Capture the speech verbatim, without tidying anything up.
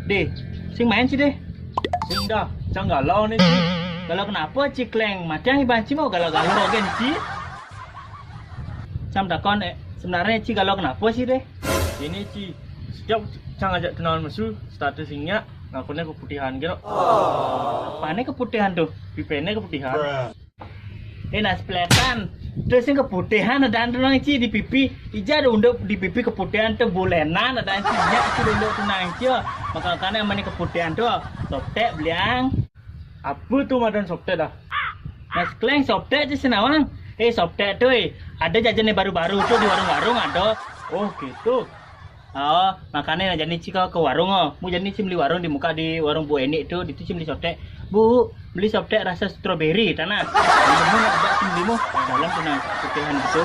Deh, sing main ci deh. Sing dah, cang galau nih ci. Galau kenapa ci, Kleng? Mati yang iban ci mau galau-galau kan ci. Cang takon, eh, sebenarnya ci galau kenapa sih deh? Ini ci, setiap cang ajak tunawan mesu, status singnya ngakunya keputihan gitu. Apanya keputihan tuh? Pipenya keputihan. Eh, nah, sepeletan. Terus yang keputihan ada tunang ci di pipi. Ija ada unduk di pipi keputihan tuh bulenan ada ci, nya ci unduk tunang ci. Maka makanya yang mana keputihan tuh? Soptek beliang. Apa tuh madan soptek dah? Nah, Kleng, soptek ci senawang. Eh, soptek tuh, eh, ada jajan yang baru-baru tuh di warung-warung ada. Oh gitu. Oh, makanya nah, jadi ci ke warung oh. Mu jadi ci beli warung di muka di warung Bu Eni tuh, di itu ci beli soptek. Bu, beli soptek rasa strawberry tanah. Kamu nak buat ci beli mu? Dalam tuh nah, putihan gitu.